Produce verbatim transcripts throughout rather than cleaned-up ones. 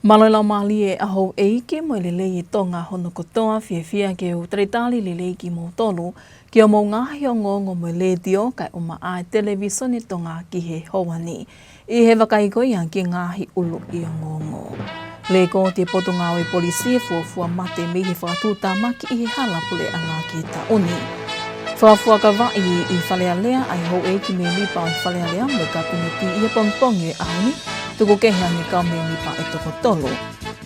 Mālō e laumālie ʻa houʻeiki mo e lelei ʻa Tonga hono kotoa, fiefia ke u talitali lelei kimoutolu ki hoʻomou ngaahi ongoongo mei he letiō kae ʻumaʻā e televīsone Tonga ki he houa ni. ʻI he vakai ko ia ki he ngaahi ʻuluʻi ongoongo. Lēkooti ʻe he Potungāue Polisi e fuofua mate mei he fakatuʻutāmaki ʻi he hala puleʻanga ki he taʻu ni. Fakafuakavaʻi ʻi Fale Alea ʻa e houʻeiki mēmipa ʻo e Fale Alea mo e Kapineti ʻi he pongipongi ʻo e ʻaho ni, tuku kehe ange kau mēmipa ʻe toko tolu.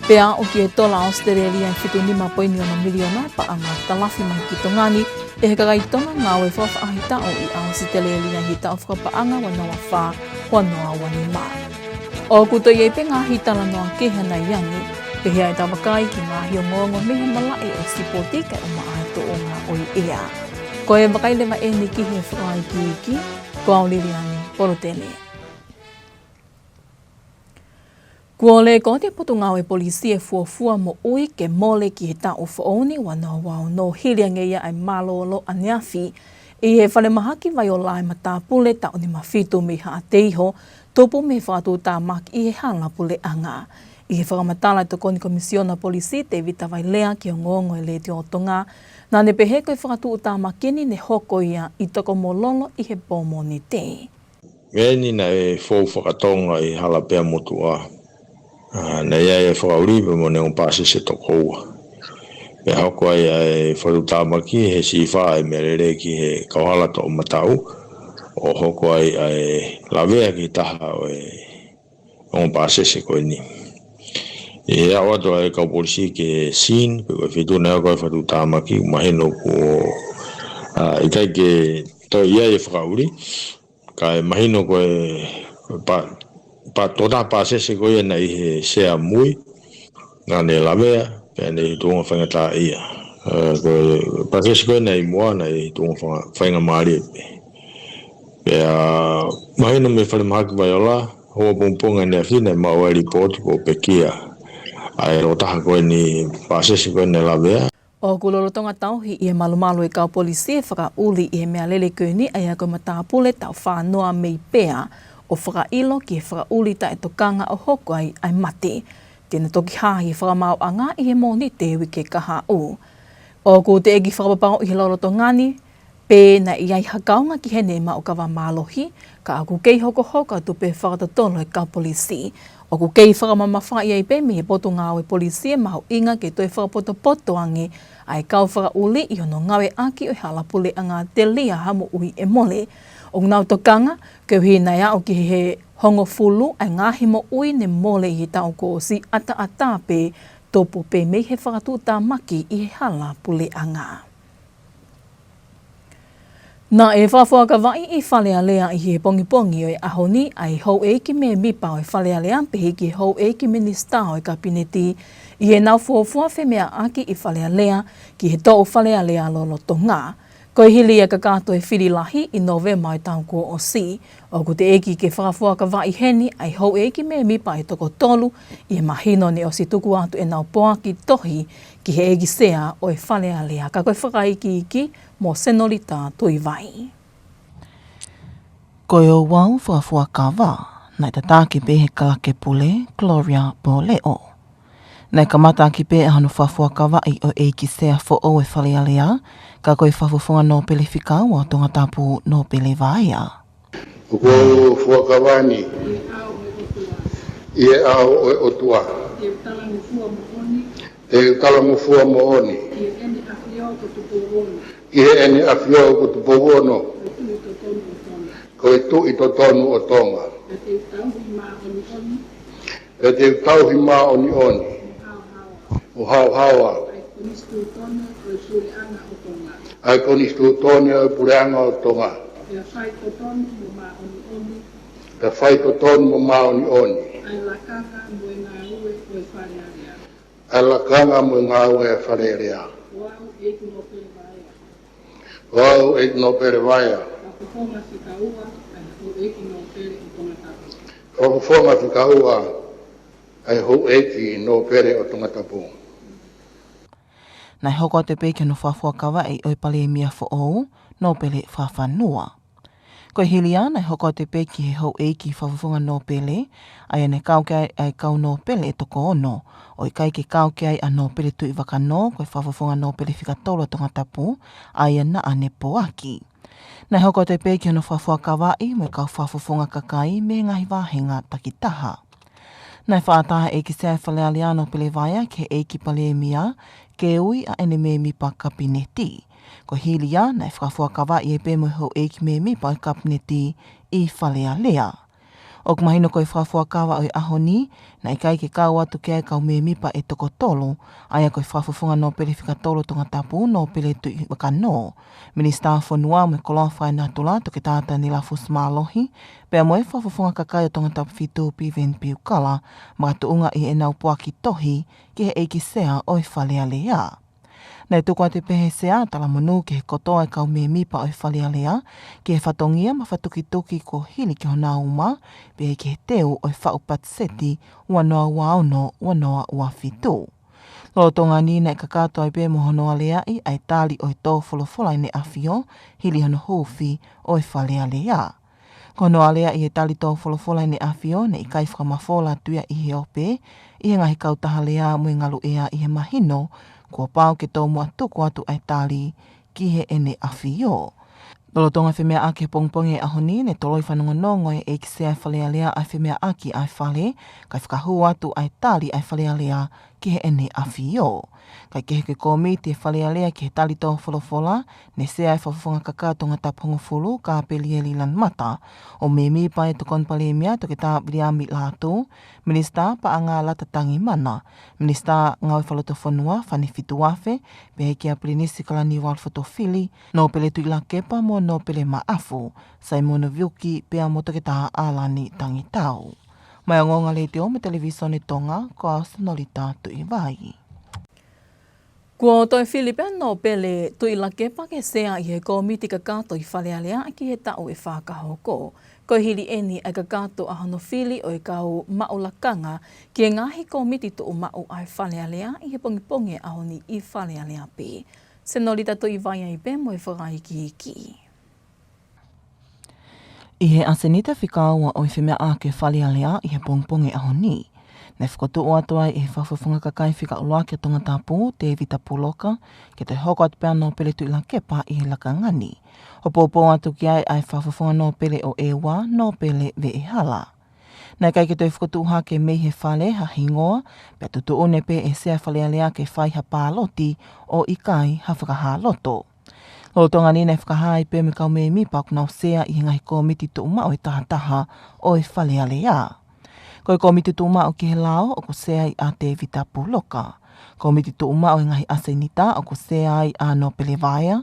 Pea aʻu ki he tola ʻAositelēlia ʻe fitu nima poini ono miliona e paʻanga talafi mai ki Tonga ni ʻe he kakai Tonga ngāue fakafaʻahitaʻu ʻi ʻAositelēlia ʻi he taʻu fakapaʻanga ua noa fā, ua noa ua nima. ʻOku toe ʻi ai pē ngaahi talanoa kehe ʻanai ange, pehē ʻa e tau vakai ki he ngaahi ongoongo mei he malaʻe ʻo e sipoti kae ʻumaʻā e tōʻonga ʻo e ʻea. Ko e vakai leva eni ki he fakaikiiki, ko au Liliani Polotele. Kuo lēkooti ʻe he Potungāue Polisi e fuofua moʻui ke mole ki he taʻu foʻou ni ua noa ua ono, hili ange ia ʻa e mālōlō ʻaneafi ʻi he falemahaki Vaiola ʻa e matāpule taʻu nima fitu mei Haʻateiho, tupu mei he fakatuʻutāmaki ʻi he hala puleʻanga. ʻI he fakamatala ʻa e Tokoni Komisiona Polisi Tēvita Vailea ki he ongoongo ʻa e Letiō Tonga, naʻá ne pehē ko e fakatuʻutāmaki ni ne hoko ia ʻi Tokomololo ʻi he pō Mōnite. Meʻa ni naʻe fou fakatonga ʻi Halapeamotuʻa. ʻA, naʻe ʻi ai e fakaʻuli pea mo e ongo pāsese ʻe toko ua. Pea hoko ai ʻa e fakatuʻutāmaki he siʻi fā ʻa e meʻalele ki he kauhala toʻomataʻu, ʻo hoko ai ʻa e lavea ki he taha ʻo e ongo pāsese ko eni. ʻI he aʻu atu ʻa e kau polisi ki he scene, pe ko e feituʻu naʻe hoko ai e fakatuʻutāmaki, mahino kuo, ʻa, ʻikai ke toe ʻi ai e fakaʻuli, kae mahino ko e pa-, pa-, tokotaha pāsese ko ia naʻe ʻi he sea mui, naʻá ne lavea, pea ne tuʻunga faingataʻaʻia. ʻE, ko e pāsese ko ia naʻe ʻi muʻa naʻe tuʻunga fainga-, faingamālie pē. Pea mahino mei he falemahaki Vaiola, houa pongipongi ʻaneafi naʻe maʻu ai e lipooti kuo pekia ʻa e tokotaha ko eni, pāsese ko eni naʻe lavea. ʻOku lolotonga tauhi ʻi he malumalu ʻa e kau polisi e fakaʻuli ʻi he meʻalele ko eni, ʻa ia ko e matāpule taʻu fā noa mei Pea, ʻo fakaʻilo ki he fakaʻuli taʻetokanga ʻo hoko ai ʻa e mate. Te ne toki hā ʻi he fakamaauʻanga ʻi he Mōnite uike kahaʻu. ʻOku teʻeki fakapapauʻi he lolotonga ni pe naʻe ʻi ai ha kaunga ki heʻene maʻu kava mālohi, ka ʻoku kei hokohoko atu pē fakatotolo ʻa e kau polisi. ʻOku kei fakamamafaʻi ai pē mei he Potungāue Polisi e mahuʻinga ke toe fakapotopoto ange ʻa e kau fakaʻuli ʻi hono ngāueʻaki ʻo e hala puleʻanga telia ha moʻui ʻe mole. ʻOku nau tokanga, koeʻuhi naʻe aʻu ki he hongofulu ʻa e ngaahi moʻui ne mole ʻi he taʻu kuo ʻosi, ʻataʻatā pē, tupu pē mei he fakatuʻutāmaki ʻi he hala puleʻanga. Naʻe fakafuakavaʻi ʻi Fale Alea ʻi he pongipongi ʻo e ʻaho ni ʻa e houʻeiki mēmipa ʻo e Fale Alea pehē ki he houʻeiki minisitā ʻo e Kapineti ʻi heʻenau fuofua femeʻaʻaki ʻi Fale Alea ki he toʻu Fale Alea lolotonga. Ko e hili ia ʻa e kakato e fili lahi ʻi Nōvema ʻo e taʻu kuo ʻosi. ʻOku teʻeki ke fakafuakavaʻi heni ʻa e houʻeiki mēmipa ʻe toko tolu ʻi he mahino ne ʻosi tuku atu ʻenau poaki tohi ki he ʻeiki sea ʻo e Fale Alea, ka ko e fakaikiiki mo Senolita Tuivai. Ko e ouau fakafuakava, naʻe tataki pē ʻe he Kalake Pule, Gloria Poleo. Naʻe kamata ʻaki pē ʻa hono fakafuakavaʻi ʻo e ʻeiki sea foʻou ʻo e Fale Alea, ka ko e Fakafofonga Nōpele fika ua ʻo Tongatapu, Nōpele Vaea. ʻOku ou fuakava ni ʻi he ʻao ʻo e ʻOtua, te u talangofua moʻoni, te u talangofua moʻoni ki Heʻene ʻAfio ko Tupou Ono, ki Heʻene ʻAfio ko Tupou Ono, ko e Tuʻi totonu ʻo Tonga, ko e Tuʻi totonu ʻo Tonga. Pea te u tauhi māʻoniʻoni, pea te u tauhi māʻoniʻoni, mo haohaoa, mo haohaoa ʻa e Konisitūtone ʻo e Puleʻanga ʻo Tonga, ʻa e Konisitūtone ʻo e Puleʻanga ʻo Tonga. Pea faitotonu mo māʻoniʻoni, pea faitotonu mo māʻoniʻoni ʻa e lakanga mo e ngāue ʻo e Fale Alea, ʻa e lakanga mo e ngāue ʻa e Fale Alea. Ko au ʻEiki Nōpele Vaea, ko au ʻEiki Nōpele Vaea, Fakafofonga fika ua ʻa e houʻeiki nōpele ʻo Tongatapu, Fakafofonga fika ua ʻa e houʻeiki nōpele ʻo Tongatapu. Naʻe hoko atu pē ki hono fakafuakavaʻi ʻo e Palēmia foʻou, Nōpele Fakafanua. Ko e hili ia naʻe hoko atu pē ki he houʻeiki fakafofonga nōpele, ʻa ia naʻe kau ki ai ʻa e kau nōpele ʻe toko ono, ʻo ʻikai ke kau ki ai ʻa Nōpele Tuʻivakanō, ko e fakafofonga nōpele fika tolu ʻa Tongatapu, ʻa ia naʻa ne poaki. Naʻe hoko atu pē ki hono fakafuakavaʻi mo e kau fakafofonga kakai mei he ngaahi vāhenga takitaha. Naʻe fakaʻatā ʻe he ʻEiki Sea ʻo e Fale Alea ʻa Nōpele Vaea ki he ʻEiki Palēmia ke ui ʻa ʻene mēmipa Kapineti. Ko e hili ia naʻe fakafuakavaʻi ai pē mo e houʻeiki mēmipa ʻo e Kapineti ʻi Fale Alea. ʻOku mahino ko e fakafuakava ʻo e ʻaho ni, naʻe ʻikai ke kau atu ki ai e kau mēmipa ʻe toko tolu, ʻa ia ko e fakafofonga nōpele fika tolu ʻo Tongatapu, Nōpele Tuʻivakanō, Minisitā Fonua mo e Koloa Fakaenatula, Toketā Taniela Fusimālohi, pea mo e fakafofonga kakai ʻo Tongatapu fitu, Piveni Piukala, makatuʻunga ʻi heʻenau poaki tohi ki he ʻEiki Sea ʻo e Fale Alea. Naʻe tuku atu pē ʻe he Sea ʻa e talamonū ki he kotoa e kau mēmipa ʻo e Fale Alea, ki he fatongia mo e fakatukituki kuo hili ki honau uma, pea ki he teu ʻo e faʻu patiseti ua noa ua ono, ua noa ua fitu. Lolotonga ni naʻe kakato ai pē mo hono aleaʻi ʻa e tali ʻo e tō folofola ʻEne ʻAfio, hili hono huufi ʻo e Fale Alea. Ko hono aleaʻi e tali tō folofola ʻEne ʻAfio, naʻe ʻikai fakamafola atu ia ʻi he ope, ʻi he ngaahi kautaha lea mo e ngaluʻea ʻi he mahino, kuo pau ke tomuʻa tuku atu ʻa e tali ki Heʻene ʻAfio. Lolotonga e femeaʻaki he pongipongi ʻo e ʻaho ni, naʻe toloi fanongonongo ʻe he ʻEiki Sea ʻo e Fale Alea ʻa e femeaʻaki ʻa e Fale, kae fakahū atu ʻa e tali ʻa e Fale Alea ki Heʻene ʻAfio. Kae kehe ko e kōmiti ʻa e Fale Alea ki he tali tō folofola, naʻe sea e fakafofonga kakai ʻo Tongatapu hongofulu, Kapelieli Lanumata, ʻo mēmipa e Tokoni Palēmia, Toketā Viliami Lātū, Minisitā Paʻanga Lata Tangimana, Minisitā Ngāue Fakalotofonua, Fani Fituafe, pehē kia Pilinisi Kalani Valu Fotofili, Nōpele Tuʻilakepa mo Nōpele Maʻafu, Saimone Vuki, pea mo Toketā ʻAlani Tangitau. Mei he Ongoongo Letiō mo e Televisone Tonga, ko au Senolita Tuʻivai. Kuo toe fili pē ʻa Nōpele Tuʻilakepa ke sea ʻi he kōmiti kakato ʻi Fale Alea ki he taʻu ʻe fā ka hoko. Ko e hili eni ʻa e kakato ʻa hono fili ʻo e kau maʻu lakanga ki he ngaahi kōmiti tuʻumaʻu ʻa e Fale Alea ʻi he pongipongi ʻo e ʻaho ni ʻi Fale Alea pē. Senolita Tuʻivai ai pē mo e fakaikiiki. ʻI he ʻasenita fika ua ʻo e femeaʻaki ʻa e Fale Alea ʻi he pongipongi ʻo e ʻaho ni, naʻe fokotuʻu atu ai ʻe he fakafofonga kakai fika ʻuluaki ʻo Tongatapu, Tēvita Puloka, ke toe hoko atu pē ʻa Nōpele Tuʻilakepa ʻi he lakanga ni, ʻo poupou atu ki ai ʻa e fakafofonga nōpele ʻo ʻEua, Nōpele Veʻehala. Naʻe ʻikai ke toe fokotuʻu hake mei he Fale ha hingoa, pea tuʻutuʻuni pē ʻe he Sea ʻo e Fale Alea ke fai ha pāloti ʻo ʻikai ha fakahā loto. Lolotonga ni naʻe fakahā ai pē mo e kau mēmipa ʻoku nau sea ʻi he ngaahi kōmiti tuʻumaʻu ʻe taha taha ʻo e Fale Alea. Ko e kōmiti tuʻumaʻu ki he lao ʻoku sea ai ʻa Tēvita Puloka. Kōmiti tuʻumaʻu ʻi he ngaahi ʻasenita ʻoku sea ai ʻa Nōpele Vaea.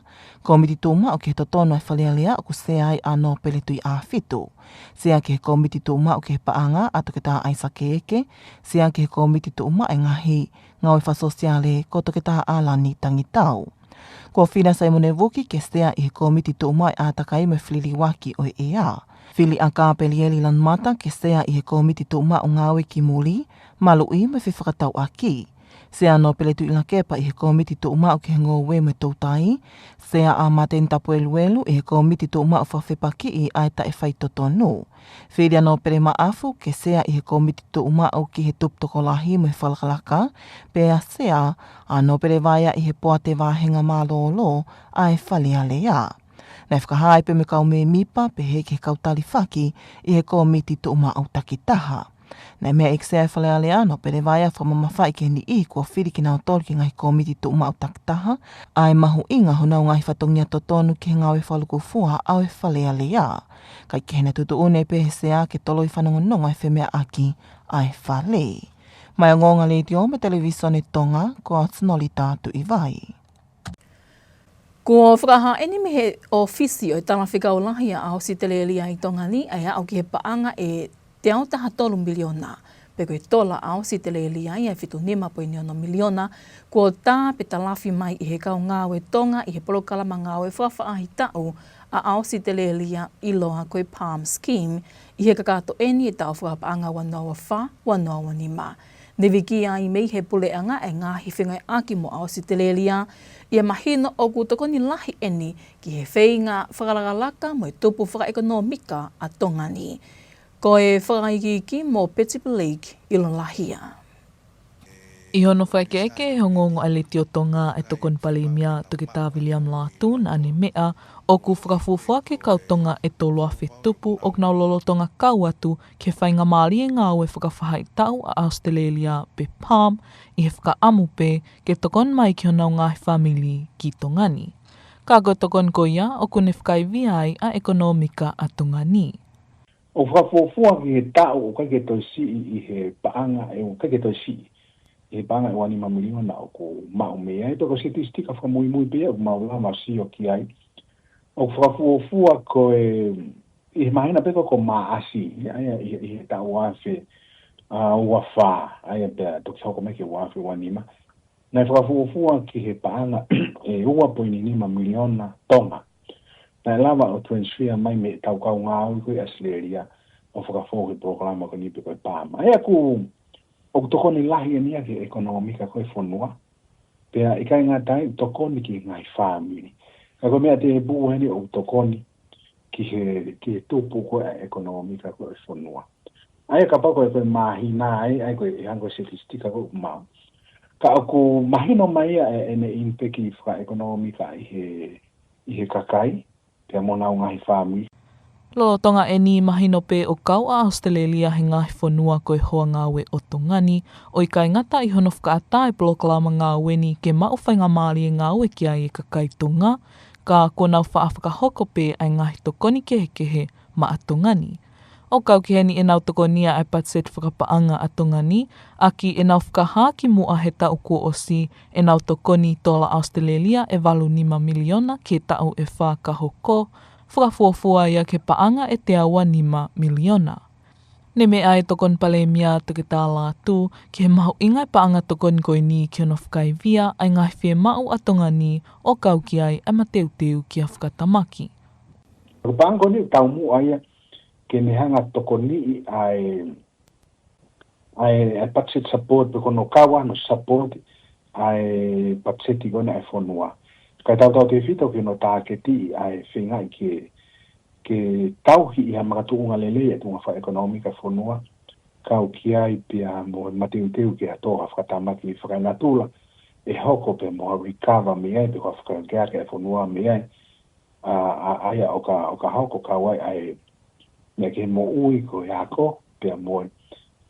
Kōmiti tuʻumaʻu ki he totonu ʻa e Fale Alea ʻoku sea ai ʻa Nōpele Tuʻiʻāfitu. Sea ki he kōmiti tuʻumaʻu ki he paʻanga ʻa Toketā ʻAisake Eke. Sea ki he kōmiti tuʻumaʻu ʻi he ngaahi ngāue fakasōsiale ko Toketā ʻAlani Tangitau. Kuo fili ʻa Saimone Vuki ke sea ʻi he kōmiti tuʻumaʻu ʻo e ʻātakai mo e feliliuaki ʻo e ʻea. Fili ʻa Kapelieli Lanumata ke sea ʻi he kōmiti tuʻumaʻu ʻo e ngāue ki muli, maluʻi mo e fefakatauʻaki. Sea ʻa Nōpele Tuʻilakepa ʻi he kōmiti tuʻumaʻu ki he ngoue mo e toutai. Sea ʻa Māteni Tapueluelu ʻi he kōmiti tuʻumaʻu ʻo e fakafepakiʻi ʻa e taʻefaitotonu. Fili ʻa Nōpele Maʻafu ke sea ʻi he kōmiti tuʻumaʻu ki he tupu tokolahi mo e fakalakalaka, pea sea ʻa Nōpele Vaea ʻi he poate vāhenga mālōlō ʻa e Fale Alea. Naʻe fakahā ai pē mo e kau mēmipa pehē ki he kau talifaki ʻi he kōmiti tuʻumaʻu takitaha. Naʻe meʻa ʻa e ʻEiki Sea ʻo e Fale Alea, Nōpele Vaea, ʻo fakamamafaʻi ki he niʻihi kuo fili kinautolu ki he ngaahi kōmiti tuʻumaʻu takitaha, ʻa e mahuʻinga honau ngaahi fatongia totonu ki he ngāue fakalūkufua ʻa e Fale Alea. Kae kehe naʻe tuʻutuʻuni pē ʻe he Sea ke toloi fanongonongo ʻa e femeaʻaki ʻa e Fale. Mei he Ongoongo Letiō mo e Televisone Tonga, ko au Senolita Tuʻivai. Kuo fakahā eni mei he ʻōfisi ʻo e Talafekau Lahi ʻa ʻAositelēlia ʻi Tonga ni ʻa e aʻu ki he paʻanga ʻe teau taha tolu miliona, pe ko e tola ʻa ʻAositelēlia ʻe fitu nima poini ono miliona, kuo tā pe talafi mai ʻe he kau ngāue Tonga ʻi he polokalama ngāue fakafaʻahitaʻu ʻa ʻAositelēlia ʻiloa ko e PALM Scheme, ʻi he kakato eni ʻo e taʻu fakapaʻanga ua noa ua fā, ua noa ua nima. Ne vikia ai mei he puleʻanga e ngaahi fengāueʻaki mo ʻAositelēlia, ʻi he mahino ʻoku tokoni lahi eni ki he feinga fakalakalaka mo e tupu fakaʻekonōmika ʻa Tonga ni. Ko e fakaikiiki mo Peti Blake ʻi Lalahia. ʻI hono fakaʻekeʻeke ʻe he ongoongo ʻa e Letiō Tonga ʻa e Tokoni Palēmia Toketā Viliami Lātū naʻa ne meʻa ʻoku fakafuofua ki he kau Tonga ʻe tolu afe tupu ʻoku nau lolotonga kau atu ki he faingamālie ngāue fakafaʻahitaʻu ʻa ʻAositelēlia pe PALM ʻi he fakaʻamu pē ke tokoni mai ki honau ngaahi fāmili ki Tonga ni. Ka ko e tokoni ko ia ʻoku ne fakaivia ai ʻa e ʻekonōmika ʻa Tonga ni. ʻOku fakafuofua ki he taʻu ʻoku ʻikai ke toe siʻi ʻi he paʻanga ʻe, ʻoku ʻikai ke toe siʻi ʻi he paʻanga ʻe ua nima miliona ʻoku maʻu mei ai, pea ko e sitisitiki fakamuimui pē ia ʻoku mau lava ʻo sio ki ai. ʻOku fakafuofua ko e, ʻi he māhina pē ko ē ko Maʻasi, ʻa ia ʻi, ʻi he taʻu ua afe, ʻa, ua fā, ʻa ia pea toki hoko mai ki he ua afe ua nima. Naʻe fakafuofua ki he paʻanga ʻe ua poini nima miliona Tonga. Naʻe lava ʻo transfer mai mei he kau ngāue ko ē ʻAositelēlia ʻo fakafou he polokalama ko eni pe ko e PALM. ʻA ia ʻoku, ʻoku tokoni lahi eni ia ki he ʻekonōmika ko ē ʻo e fonua. Pea ʻikai ngata ai, tokoni ki he ngaahi fāmili. Ka ko e meʻa tēpū heni ʻoku tokoni ki he, ki he tupu ko ē ʻa e ʻekonōmika ko ē ʻo e fonua. ʻA ia kapau ko e, ko e māhina ai, ʻa ia ko e hangē ko e sitisitiki ko ē ʻoku mau. Ka ʻoku mahino mai ia ʻe, ʻene impact fakaʻekonōmika ʻi he, ʻi he kakai, pea mo honau ngaahi fāmili. Lolotonga eni mahino pē ʻoku kau ʻa ʻAositelēlia he ngaahi fonua ko e hoa ngāue ʻo Tonga ni, ʻo ʻikai ngata ʻi hono fakaʻatā e polokalama ngāue ni ke maʻu faingamālie ngāue ki ai e kakai Tonga, ka kuo nau faʻa fakahoko pē ʻa e ngaahi tokoni kehekehe maʻa Tonga ni. ʻOku kau ki heni ʻenau tokonia ʻa e patiseti fakapaʻanga ʻa Tonga ni, ʻaki ʻenau fakahā kimuʻa he taʻu kuo ʻosi ʻenau tokoni tola ʻAositelēlia ʻe valu nima miliona ki he taʻu ʻe fā ka hoko, fakafuofua ia ki he paʻanga ʻe teau ua nima miliona. Ne meʻa ʻa e Tokoni Palēmia Toketā Lātū ki he mahuʻinga e paʻanga tokoni ko eni ki hono fakaivia ʻa e ngaahi fiemaʻu ʻa Tonga ni ʻo kau ki ai ʻa e mateuteu ki ha fakatamaki. Ko e paʻanga ko eni taumuʻa ia ke ne hanga ʻo tokoniʻi ʻa e, ʻa e, ʻa e budget support pe ko hono kau ʻa hono support ʻa e budget ko ena ʻa e fonua. Kae tautautefito ki hono tāketiʻi ʻa e feingaʻi ke, ke tauhi ʻi ha makatuʻunga lelei ʻa e tuʻunga fakaʻekonōmika ʻa e fonua, kau ki ai pea mo e mateuteu ki ha tō ha fakatamaki fakaenatula ʻe hoko pea mo ha recover mei ai pe ko ha fakakeake ʻa e fonua mei ai. ʻA, ʻa, ʻa ia ʻoka, ʻoka hoko kau ai ʻa e meʻa ki he moʻui ko e ako, pea mo e,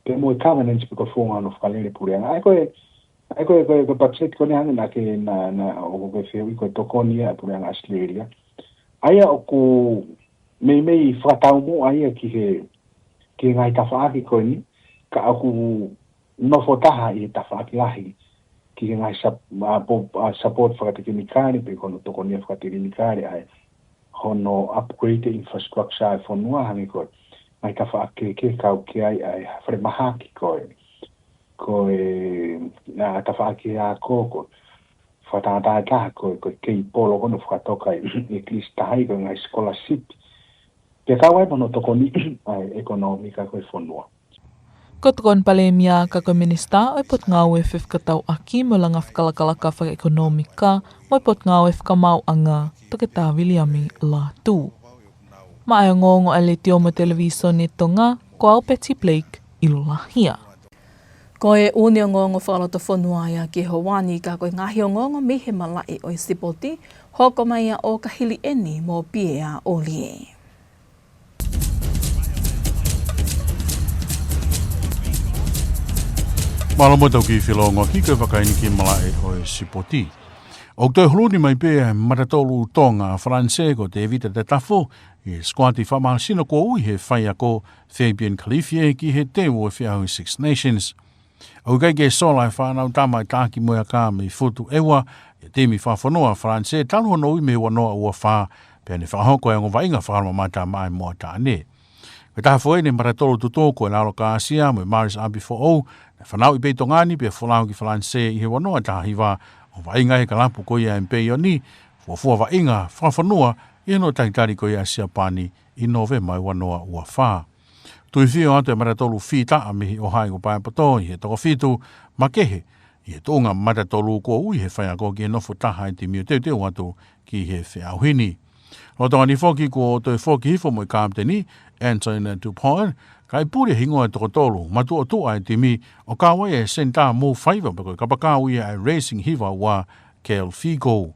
pea mo e governance pe ko e founga hono fakalele puleʻanga. ʻA ia ko e, ʻa ia ko e, ko e, ko e budget ko eni hangē naʻa ke, naʻa, naʻa, ʻoku ke fehuʻi ko e tokoni ia ʻa e puleʻanga ʻAositelēlia. ʻA ia ʻoku meimei fakataumuʻa ia ki he, ki he ngaahi tafaʻaki ko eni, ka ʻoku nofo taha ʻi he tafaʻaki lahi ki he ngaahi sap-, ʻa, po-, ʻa, support fakatekinikale, pe ko hono tokonia fakatekinikale, ʻa e hono upgrade e infrastructure ʻa e fonua hangē ko e ngaahi tafaʻaki kehekehe kau ki ai ʻa e falemahaki ko e, ko e, ʻa, tafaʻaki ako ko e fakatātā taha ko e, ko e keipolo ko hono fakatoka ʻi, ʻi Kilisi Tahi ko e ngaahi scholarship. Pea kau ai mo hono tokoni ʻa e ʻekonōmika ko ē ʻo e fonua. Ko e Tokoni Palēmia ka ko e Minisitā ʻo e Potungāue Fefakatauʻaki mo e Langa Fakalakalaka Fakaʻekonōmika mo e Potungāue Fakamaauʻanga, Toketā Viliami Lātū. Maʻa e ongoongo ʻa e Letiō mo e Televīsone Tonga, ko au Peti Blake ʻi Lalahia. Ko e ʻū ongoongo fakalotofonua ia ki he ʻaho ni, ka ko e ngaahi ongoongo mei he malaʻe ʻo e sipoti, hoko mai ʻa ʻOkahili eni mo Piea ʻOlie. Mālō mo tau kiʻi felōngoaki, ko e vakai eni ki he malaʻe ʻo e sipoti. ʻOku toe huluni mai pē ʻa e matatolu Tonga ʻa Falanisē ko Tēvita Tatafo ʻi he sikuati fakamālohisino kuo ui ʻe he faiako Fabian Khalifé ki he teu ʻo e feʻauhi Six Nations. ʻOku ʻikai ke sola e fānau tama ʻe taha ki Moeaka mei Futu ʻEua ʻi he timi fakafonua ʻa Falanisē talu hono ui mei he ua noa ua fā, pea ne fakahoko e ongo vaʻinga fakaholomamata maʻa e moʻa taʻane. Ko e taha foʻou eni e matatolu tutuku ko e Lalo Kāsia mo e Maris ʻApifoʻou, naʻe fanauʻi pē ʻi Tonga ni pea folau ki Falanisē ʻi he ua noa taha hiva, ʻo vaʻinga ʻi he kalapu ko ia ʻa e Empeioni, fuofua vaʻinga fakafonua ʻi hono talitali ko ia ʻa Siapani ʻi Nōvema ʻo e ua noa ua fā. Tuifio atu e matatolu fītaʻa mei he ʻOhai ko Paepoto ʻi he toko fitu, makehe ʻi he tuʻunga matatolu kuo ui he faiako ki he nofo taha e timi ʻo teuteu atu ki he feʻauhi ni. Lolotonga ni foki kuo toe foki hifo mo e kapiteni, Antoine Dupont, kae puli e hingoa e toko tolu matuʻotuʻa e timi, ʻo kau ai e senitā Mo Faiva, pea ko e kapakau ia e Racing Hiva ua, Gaël Figo.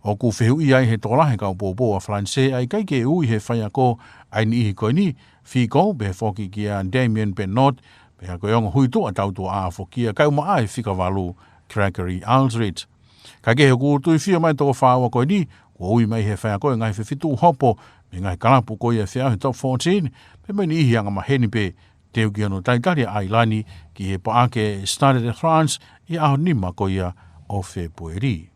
ʻOku fehuʻia ai he tokolahi e kau poupou ʻa Falanisē ʻa e ʻikai ke ui he faiako ʻa e niʻihi ko eni, Figo, pehē foki kia Damien Penaud, pea ko e ongo huituʻa tautuʻa foki ia, kae ʻumaʻā e fika valu, Gregory Alldritt. Kae kehe, ʻoku tuifio mai e toko fā ua ko eni kuo ui mai he faiako e ngaahi fefitū hopo mei he ngaahi kalapu ko ia e feʻauhi top fourteen, pea mo e niʻihi angamaheni pē, teu ki hono talitali ʻa ʻAilani ki he paʻake Stade de France ʻi he ʻaho nima ko ia ʻo Fēpueli.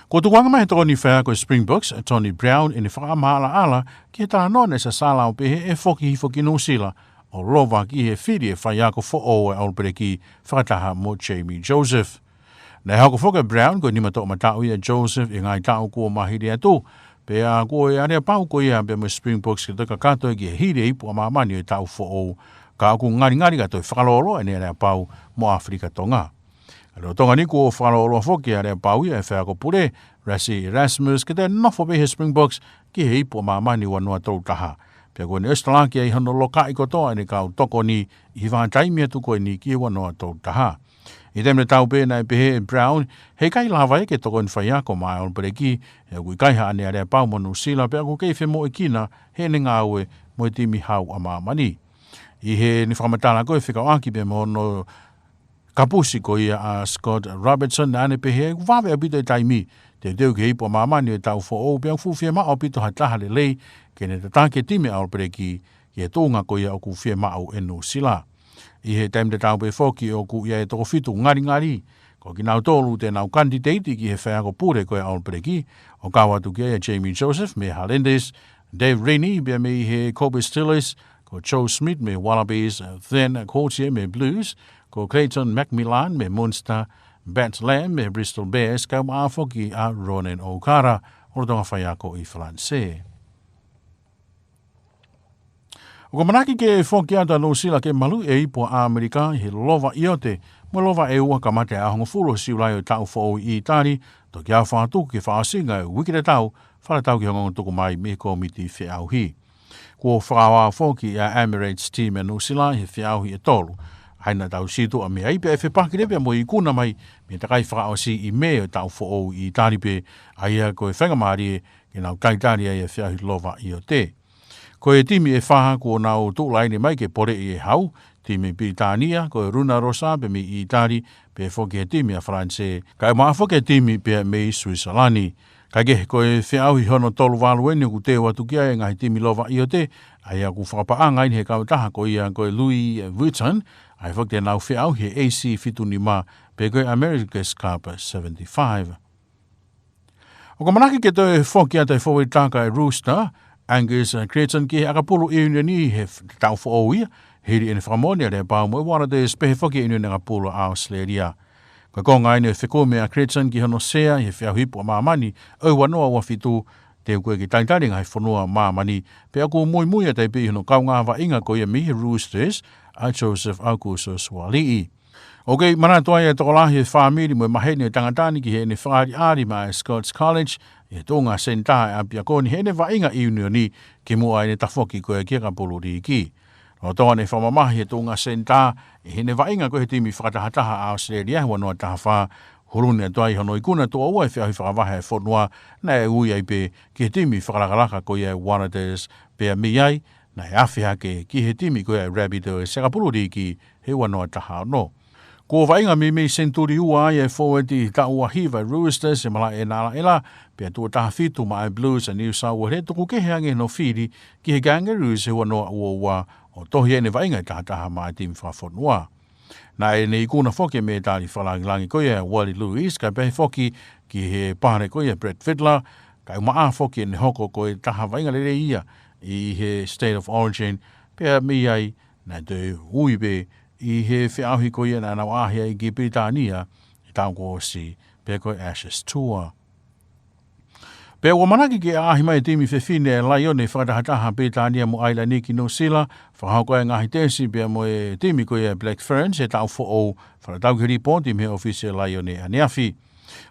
Kuo tukuange mai he tokoni faiako e Springboks, Tony Brown, ʻene fakamaʻalaʻala ki he talanoa naʻe sasala ʻo pehē ʻe foki hifo ki Nuʻusila ʻo lova ki he fili e faiako foʻou ʻa e All Blacks fakataha mo Jamie Joseph. Naʻe hoko foki ʻa Brown ko e nima toʻomataʻu ʻia Joseph ʻi he ngaahi taʻu kuo mā hili atu, pea ko e aleapau ko ia pea mo e Springboks ke toe kakato ki he hili e ipu ʻa māmani ʻo e taʻu foʻou, ka ʻoku ngalingali ka toe fakalōloa ʻene aleapau mo ʻAfilika Tonga. Ka lolotonga ni kuo fakalōloa foki e aleapau ia ʻa e faiako pule, Rassie Erasmus, ke toe nofo pē he Springboks ki he ipu ʻa māmani ua noa tolu taha, pea kuo ne ʻosi talaki ai hono lokaʻi kotoa ʻene kau tokoni ʻi he vahaʻa taimi atu ko eni ki he ua noa tolu taha. ʻI he taimi tatau pē naʻe pehē ʻe Brown, he ʻikai lava ia ke tokoni faiako maʻa e All Blacks, he ʻoku ʻikai haʻane aleapau mo Nuʻusila, pea ʻoku kei femoʻuekina heʻene ngāue mo e timi hau ʻa māmani. ʻI heʻene fakamatala ko e fekauʻaki pea mo hono kapusi ko ia ʻa Scott Robertson, naʻa ne pehē ʻoku vave ʻaupito e taimi teuteu ki he ipu ʻa māmani ʻo e taʻu foʻou, pea ʻoku fuʻu fiemaʻu ʻaupito ha taha lelei ke ne tataki e timi ʻa e All Blacks ki he tuʻunga ko ia ʻoku fiemaʻu ʻe Nuʻusila. ʻI he taimi tatau pē foki ʻoku ʻi ai e toko fitu ngalingali ko kinautolu te nau kanititeiti ki he faiako pule ko e All Blacks, ʻo kau atu ki ai ʻa Jamie Joseph mei he Highlanders, Dave Rennie pea mei he Cobus Steelers, ko Joe Schmidt mei he Wallabies, Ben Coetzee mei he Blues, ko Clayton McMillan mei he Munster, Pat Lam mei he Bristol Bears, kae ʻumaʻā foki ʻa Ronan O'Gara, ʻo lolotonga faiako ʻi Falanisē. ʻOku ʻamanaki ke foki atu ʻa Nuʻusila ke maluʻi e ipu ʻa ʻAmelika ʻi he lova ʻiote mo e lova ʻeua kamata ʻaho hongofulu ʻo Siulai ʻo e taʻu foʻou ʻi ʻĪtali, toki ʻalu fakatuku ki he fakaʻosinga e uike tatau, fakatatau ki he ongoongo tuku mai mei he kōmiti feʻauhi. Kuo fakaaoao foki ʻe he Emirates timi ʻa Nuʻusila ʻi he feʻauhi ʻe tolu, ʻa ia naʻa tau situʻa mei ai, pea ʻe fepaki leva mo e ikuna mai mei he takai fakaʻosi ʻi Mē ʻo e taʻu foʻou ʻi ʻĪtali pē, ʻa ia ko e faingamālie ke nau talitali ai e feʻauhi lova ʻiote. Ko e timi ʻe fā kuo nau tuʻu laine mai ke poleʻi e hau, timi Pilitānia, ko e Luna Rossa pea mei ʻĪtali, pehē foki e timi ʻa Falanisē, kae ʻumaʻā foki e timi pea mei Suisalani. Kae kehe, ko e feʻauhi hono tolu valu eni ʻoku teu atu ki ai e ngaahi timi lova ʻiote, ʻa ia ʻoku fakapaʻanga ʻeni he kautaha ko ia ko e Louis Vuitton, ʻa ia foki te nau feʻauhi he A C fitu nima, pe ko e America's Cup seventy-five. ʻOku ʻamanaki ke toe foki atu e fōueitaka e Roosters, Angus Crichton, ki he ʻakapulu ʻiunioni he f-, taʻu foʻou ia, hili ʻene fakamoʻoni e aleapau mo e Waratahs, pehē foki e ʻiunioni ʻakapulu ʻa ʻAositelēlia. Ko e konga eni e fekumi ʻa Crichton ki hono sea ʻi he feʻauhi ipu ʻa māmani ʻo e ua noa ua fitu, teu ko ē ke talitali e ngaahi fonua ʻa māmani, pea ʻoku muimui atu ai pē ʻi hono kaungā vaʻinga ko ia mei he Roosters, ʻa Joseph Aukuso Sualiʻi. ʻOku kei manatu ai e tokolahi e fāmili mo e maheni ʻo e tangata ni ki heʻene fakaʻaliʻali maʻa e Scots College, ʻi he tuʻunga senitā ʻa e ʻapiako ni heʻene vaʻinga ʻiunioni kimuʻa ʻene tafoki ko ē ki he ʻakapulu līki. Lolotonga ʻene fakamamahi he tuʻunga senitā, ʻi heʻene vaʻinga ko ē he timi fakatahataha ʻa ʻAositelēlia he ua noa taha fā, huluhulu atu ai hono ikuna tuʻo ua e feʻauhi fakavahe ʻa e fonua, naʻe ui ai pē ki he timi fakalakalaka ko ia e Waratahs, pea mei ai, naʻe afe hake ki he timi ko ia e Rabbitohs he ʻakapulu līki he ua noa taha ono. Kuo vaʻinga meimei senituli ua ai e fōueti taʻu ua hiva e Roosters he malaʻe ʻEna ʻAlaʻela, pea tuʻo taha fitu maʻa e Blues ʻa New South Wales, he tuku kehe ange hono fili ki he Kangaroos he ua noa ua ua, ʻo tohi ai ʻene vaʻinga ʻe taha taha maʻa e timi fakafonua. Naʻe ikuna foki e mētali fakalāngilangi ko ia ʻa Wally Lewis, kae pehē foki ki he pale ko ia ʻa Brad Fittler, kae ʻumaʻā foki ʻene hoko ko e taha vaʻinga lelei ia ʻi he State of Origin, pea mei ai naʻe toe ui pē ʻi he feʻauhi ko ia naʻa nau ʻaʻahi ai ki Pilitānia he taʻu kuo ʻosi, pe ko e Ashes Tour. Pea ʻoku ʻamanaki ke ʻaʻahi mai e timi fefine ʻa e Laione fakatahataha Pilitānia mo ʻAilani ki Nuʻusila, fakahoko e ngaahi tesi pea mo e timi ko ia Black Ferns he taʻu foʻou, fakatatau ki he lipooti mei he ʻōfisi ʻa e Laione ʻaneafi.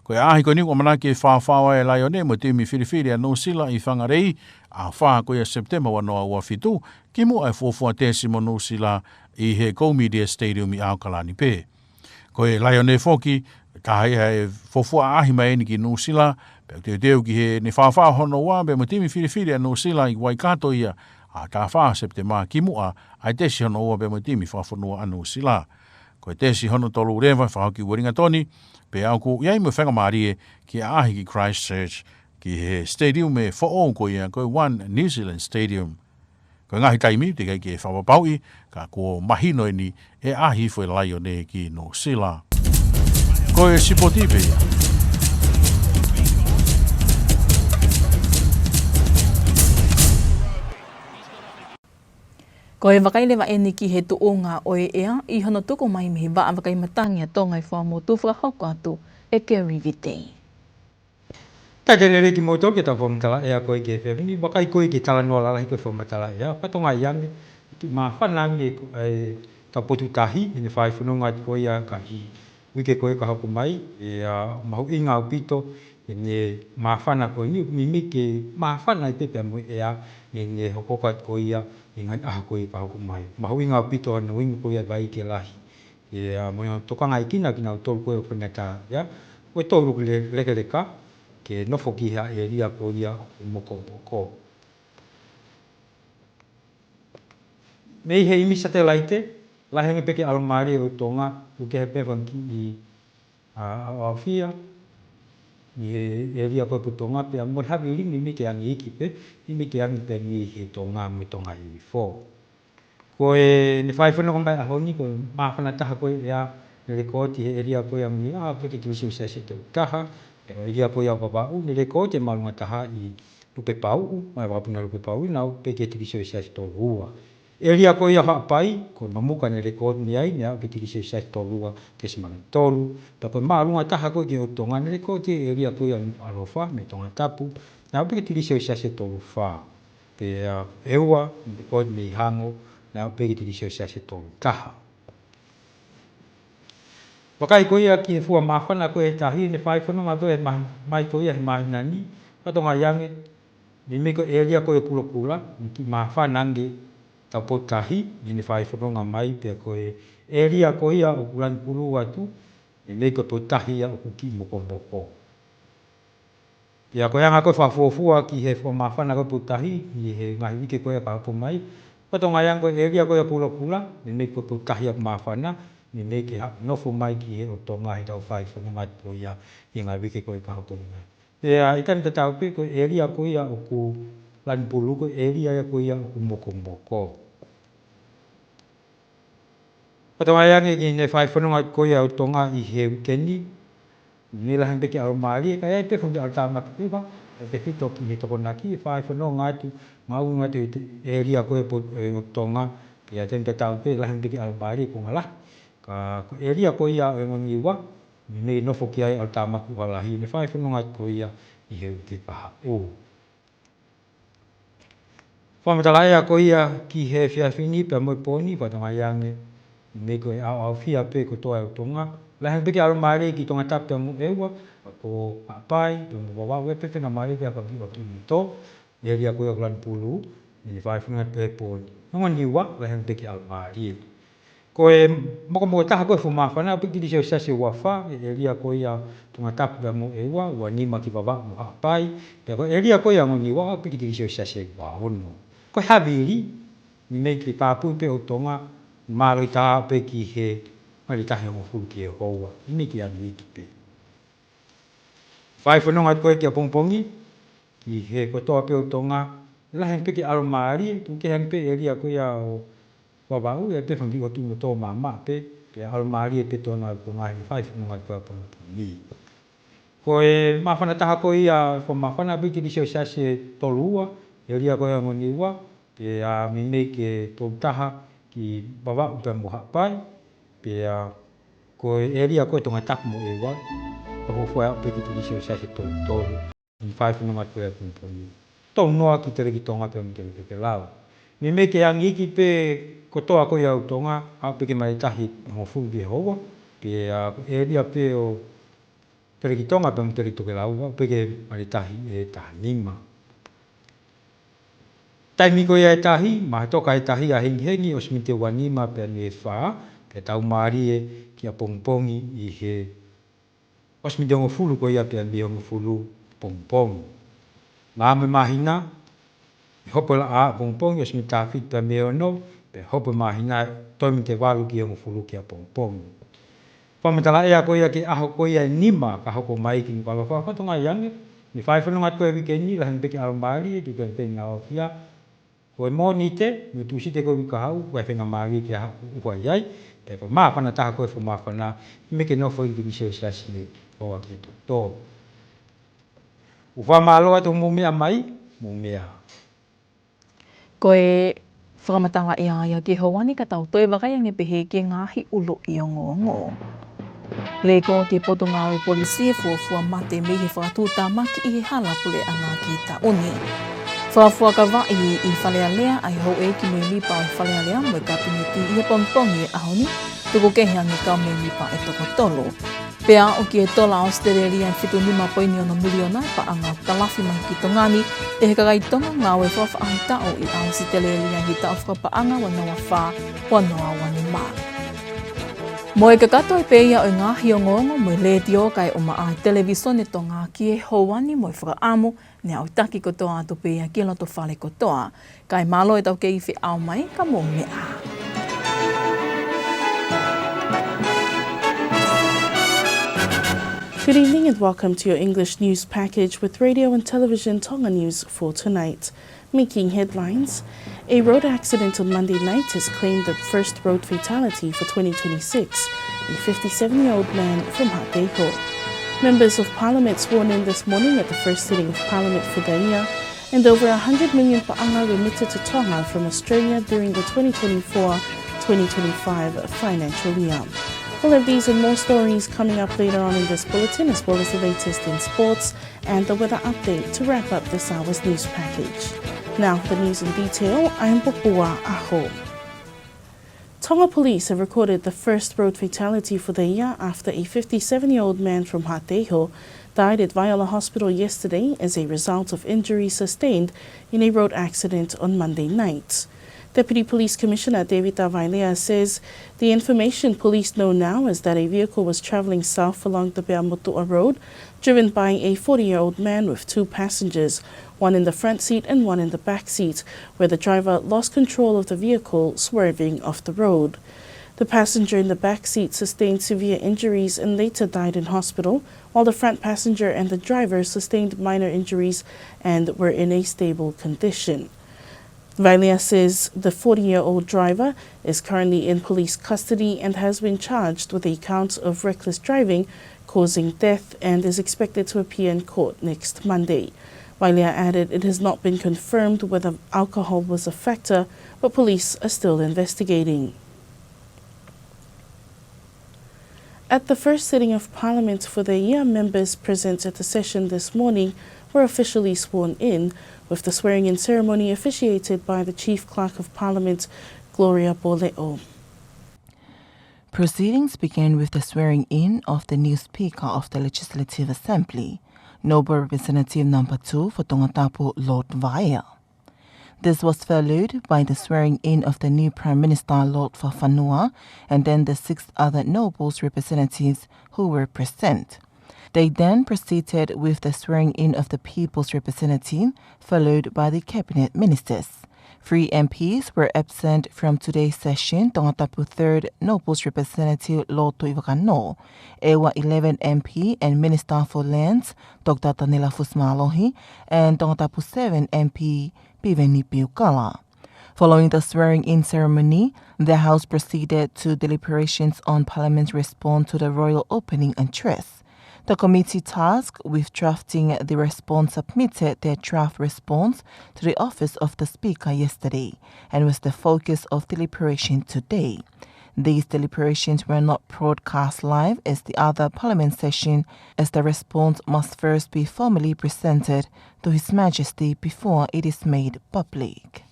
Ko e ʻaʻahi ko eni ʻoku ʻamanaki ke faofao ai e Laione mo e timi filifili ʻa Nuʻusila ʻi Whangarei, ʻaho fā ko ia Sepitema ua noa ua fitu, kimuʻa e fuofua tesi mo Nuʻusila ʻi he Go Media Stadium ʻi ʻAokalani pē. Ko e Laione foki, taha ia e fuofua ʻaʻahi mai eni ki Nuʻusila, pea ʻoku teuteu ki heʻene faofao hono ua pea mo e timi filifili ʻa Nuʻusila ʻi Waikato ia, ʻaho taha fā Sepitema kimuʻa ʻa e tesi hono ua pea mo e timi fakafonua ʻa Nuʻusila. Ko e tesi hono tolu leva fakahoko ʻi Uelingatoni, pea ʻoku ʻi ai mo e faingamālie ke ʻaʻahi ki Christchurch, ki he stadium foʻou ko ia ko e One New Zealand Stadium. Ko e ngaahi taimi teʻeki ke fakapapauʻi, ka kuo mahino eni e ʻaʻahi hifo e Laione ki Nuʻusila. Ko e sipoti pē ia. Ko e vakai leva eni ki he tuʻunga ʻo e ʻea ʻi hono tuku mai mei he Vaʻa Vakai Matangi ʻa Tonga ʻi Fuaʻamotu, fakahoko atu ʻe Kerry Vitei. Talitali lelei kimoutolu ki heʻetau fakamatala ʻea ko ē ki he efiafi ni. Vakai ko ē ki he talanoa lalahi ko ē fakamatala ʻea. Fakatokangaʻi ange, kiʻi māfana ange ʻetau potu tahi, ʻi heʻene fai fononga atu ko ia ka ʻi he uike ko ē ka hoko mai, ʻe, ʻa, mahuʻinga ʻaupito ʻene māfana ko eni, meimei ke māfana ai pē pea mo e ʻea, ʻi heʻene hokohoko atu ko ia ʻi he ngaahi ʻaho ko ē ka hoko mai. Mahuʻinga ʻaupito hono ʻuhinga ko ia ʻa e vaʻe lahi. ʻE, ʻa, mo e tokangaʻi kinautolu ko ē ʻoku faingataʻa, ʻa, ko e tolu ʻoku le-, lekeleka, ke nofo ki ha ʻēlia ko ia ʻoku mokomoko. Mei he ʻimi satelaite, lahi ange pē ke ʻalomālie ʻo Tonga, ʻoku kehe pē fanga kiʻi, ʻa, ʻaoʻaofia ʻi he ʻēlia ko ē ʻo Tonga, pea mo e havili meimei ke angi iiki pē, meimei ke angi pē mei he Tonga mo e Tonga hihifo. Ko ʻene fai fononga mai ʻaho ni, ko e māfana taha ko ē ʻa e lekooti he ʻēlia ko ia ʻa Ngongiwa, ʻa, pē ki he tikili selesiasi ʻe tolu taha, ʻēlia ko ia ʻo Vavaʻu, ne lekooti e māʻolunga taha ʻi Lupepauʻu, mai vakapuna Lupepauʻu, naʻe aʻu pē ki he tikili selesiasi ʻe tolu ua. ʻĒlia ko ia ʻo Haʻapai, ko Nomuka ne lekooti mei ai, ne aʻu ki he tikili selesiasi ʻe tolu ua tesimale tolu. Pea ko e māʻolunga taha ko ē ki he ʻOtu Tonga, ne lekooti e ʻēlia ko ia ʻo Nukuʻalofa, mei Tongatapu, ne aʻu pē ki he tikili selesiasi ʻe tolu fā. Pea ʻEua, ne lekooti mei Hango, ne aʻu pē ki he tikili selesiasi ʻe tolu taha. Vakai ko ia ki he fua māfana ko ē he tahi, ne fai fononga atu ʻe he mā-, mai ko ia he māhina ni, fakatokangaʻi ange, meimei ko e ʻēlia ko ia ʻo Pulopula, ne kiʻi māfana ange ʻetau potu tahi, ne fai fononga mai, pea ko e ʻēlia ko ia ʻoku lanu pulu atu, meimei ko e potu tahi ia ʻoku kiʻi mokomoko. Pea ko e anga ko ē fakafuofua ki he fua māfana ko ē potu tahi, ʻi he ngaahi uike ko ē ka hoko mai. Fakatokangaʻi ange ko e ʻēlia ko ia ʻo Pulopula, meimei ko e potu tahi ia ʻoku māfana, meimei ke ha-, nofo mai ki he ʻOtu Tonga heʻetau fai fononga atu ko ia ʻi he ngaahi uike ko ē ka hoko mai. Pea ʻi he taimi tatau pē ko e ʻēlia ko ia ʻoku lanu pulu ko e ʻēlia ia ko ia ʻoku mokomoko. Fakatokangaʻi ange ki heʻene fai fononga ko ia ʻo Tonga ʻi he uike ni, ne lahi ange pē ke ʻalomālie, ka ʻi ai pē fanga kiʻi ʻalotāmaki ʻe ua, ʻe tefito ki he Tokonaki, ʻe fai fononga atu, ngaungaunga atu ʻi he ʻēlia ko ē ʻo Tonga, pea taimi tatau pē, lahi ange pē ke ʻalomālie ko e ngalahi. Ka ko e ʻēlia ko ia ʻo Ngongiwa, ne nofo ki ai ʻalotāmaki ʻoku lahi, ne fai fononga atu ko ia ʻi he uike kahaʻu. Fakamatala ʻea ko ia ki he efiafi ni pea mo e pō ni, fakatokangaʻi ange, meimei ko e ʻaoʻaofia pē kotoa ʻo Tonga. Lahi ange pē ke ʻalomālie ki Tongatapu pea mo ʻEua, ko Haʻapai, pea mo Vavaʻu, ʻe pehē pē mālie pē ʻa e fanga kiʻi ʻotu motu, ʻēlia ko ia ʻoku lanu pulu, ne fai fononga atu pē he pō ni. Ngongiwa, lahi ange pē ke ʻalomālie. Ko e mokomoko taha ko ē fua māfana, aʻu pē ki he tikili selesiasi ʻe ua fā, ʻēlia ko ia ʻo Tongatapu pea mo ʻEua, ua nima ki Vavaʻu mo Haʻapai, pea ko e ʻēlia ko ia ʻo Ngongiwa, aʻu pē ki he tikili selesiasi ʻe ua ono. Ko e havili, meimei ke kāpui pē ʻo Tonga, mālohi taha pē ki he maile taha hongofulu ki he houa, meimei ke angi iiki pē. Fai fononga atu ko ē ki ʻapongipongi, ki he kotoa pē ʻo Tonga, lahi ange pē ke ʻalomālie, tuku kehe ange pē ʻēlia ko ia ʻo Vavaʻu, ʻe pehē fanga kiʻi ʻotu motu maʻamaʻa pē, ke ʻalomālie pē Tonga ʻo Tonga, he fai fononga atu ko ē ʻapongipongi. Ko e māfana taha ko ia, fua māfana aʻu pē ki he tikili selesiasi ʻe tolu ua, ʻēlia ko ia ʻo Ngongiwa, pea meimei ke tolu taha ki Vavaʻu pea mo Haʻapai, pea ko e ʻēlia ko ē ʻo Tongatapu mo ʻEua, fakafuofua aʻu pē ki he tikili selesiasi ʻe tolu tolu. Fai fononga ko ia ʻapongipongi. Tau noa ki Telekitonga pea mo Teletokelau. Meimei ke angi ki pē kotoa ko ia ʻo Tonga, aʻu pē ki he mali tahi hongofulu ki he houa, pea ko e ʻēlia pē ʻo Telekitonga pea mo Teletokelau, aʻu pē ki he mali tahi ʻe taha nima. Taimi ko ia ʻe tahi, mahatoka ʻe tahi ʻa hengihengi ʻosi mita ua nima pea mei he fā, pea tau mālie ki ʻapongipongi ʻi he ʻosi mita hongofulu ko ia pea mei he hongofulu pongipongi. Ngā me māhina, ʻe hopo laʻā ʻapongipongi, ʻosi mita fitu pea mei he ono, pea hopo māhina, toe mita valu ki he hongofulu ki ʻapongipongi. Fakamatala ʻea ko ia ki he ʻaho ko ia ʻe nima ka hoko mai ki Nukuʻalofa, ko Tonga ʻi ange, ne fai fononga ko e uike ni, lahi ange pē ki ʻAlomālie, ki he Kemipeni ʻAlofia, ko e Mōnite, mo e Tūsite ko e uike kahaʻu, ko e fengamālie ke ʻaho ʻoku ʻuha ai, pea ko e māfana taha ko e fuʻu māfana, meimei ke nofo ʻi he digiti Selesiasi ʻe ua ki he toko tolu. ʻOku fakamālō atu hoʻomou meʻa mai, mou meʻa. Ko e fakamatala ʻea ia ki he houa ni, ka tau toe vakai ange pehē ki he ngaahi ʻuluʻi ongoongo. Lēkooti ʻe he Potungāue Polisi e fuofua mate mei he fakatuʻutāmaki ʻi he hala puleʻanga ki he taʻu ni. Fakafuakavaʻi ʻi Fale Alea ʻa e houʻeiki mēmipa ʻo e Fale Alea mo e Kapineti ʻi he pongipongi ʻo e ʻaho ni, tuku kehe ange kau mēmipa ʻe toko tolu. Pea aʻu ki he tola ʻAositelēlia ʻe fitu nima poini ono miliona e paʻanga ʻoku talafi mai ki Tonga ni ʻe he kakai Tonga ngāue fakafaʻahitaʻu ʻi ʻAositelēlia ʻi he taʻu fakapaʻanga ua noa fā, ua noa ua nima. Mo e kakato ē pē ia ʻo e ngaahi ongoongo mei he Letiō kae ʻumaʻā e Televīsone Tonga ki he houa ni, mo e fakaʻamu ne aʻutaki kotoa atu pē ia ki he loto fale kotoa. Kae mālō e tau kei feʻao mai, ka mou meʻa. Good evening and welcome to your English news package with Radio and Television Tonga News for tonight. Making headlines. A road accident on Monday night has claimed the first road fatality for twenty twenty-six. A fifty-seven-year-old man from Haʻateiho. Members of Parliament sworn in this morning at the first sitting of Parliament for the year, and over a hundred million paʻanga remitted to Tonga from Australia during the twenty twenty-four twenty twenty-five financial year. We'll have these and more stories coming up later on in this bulletin, as well as the latest in sports and the weather update to wrap up this hour's news package. Now for the news in detail, I'm Popua Aho. Tonga police have recorded the first road fatality for the year after a fifty-seven-year-old man from Haʻateiho died at Vaiola Hospital yesterday as a result of injuries sustained in a road accident on Monday night. Deputy Police Commissioner Tevita Vailea says the information police know now is that a vehicle was travelling south along the Peamotuʻa Road, driven by a forty-year-old man with two passengers, one in the front seat and one in the back seat, where the driver lost control of the vehicle, swerving off the road. The passenger in the back seat sustained severe injuries and later died in hospital, while the front passenger and the driver sustained minor injuries and were in a stable condition. Vailea says the forty-year-old driver is currently in police custody and has been charged with a count of reckless driving causing death and is expected to appear in court next Monday. Vailea added it has not been confirmed whether alcohol was a factor, but police are still investigating. At the first sitting of Parliament for the year, members present at the session this morning were officially sworn in, with the swearing-in ceremony officiated by the Chief Clerk of Parliament, Gloria Poleʻo. Proceedings began with the swearing-in of the new Speaker of the Legislative Assembly, Noble Representative Number Two for Tongatapu, Lord Vaea. This was followed by the swearing-in of the new Prime Minister, Lord Fakafanua, and then the six other Nobles representatives who were present. They then proceeded with the swearing-in of the People's Representative, followed by the Cabinet Ministers. Three M Ps were absent from today's session, Tongatapu Third Nobles Representative Lord Tuʻivakanō, ʻEua eleven M P and Minister for Lands, Doctor Tanela Fusimālohi, and Tongatapu Seven M P Piveni Piukala. Following the swearing-in ceremony, the House proceeded to deliberations on Parliament's response to the Royal Opening Address. The committee tasked with drafting the response submitted their draft response to the office of the Speaker yesterday and was the focus of deliberation today. These deliberations were not broadcast live as the other parliament session, as the response must first be formally presented to His Majesty before it is made public.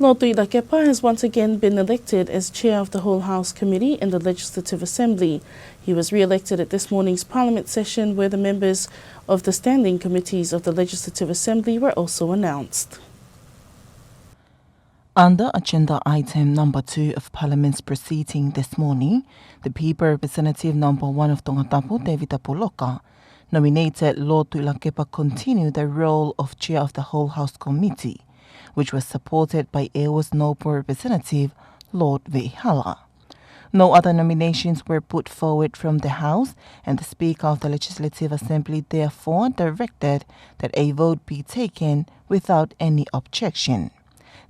Lord Tuʻilakepa has once again been elected as chair of the Whole House Committee in the Legislative Assembly. He was re-elected at this morning's Parliament session, where the members of the standing committees of the Legislative Assembly were also announced. Under agenda item number two of Parliament's proceeding this morning, the People Representative number one of Tongatapu, Tevita Puloka, nominated Lord Tuʻilakepa continue the role of Chair of the Whole House Committee, which was supported by ʻEua's Noble Representative, Lord Veʻihala. No other nominations were put forward from the House, and the Speaker of the Legislative Assembly therefore directed that a vote be taken without any objection.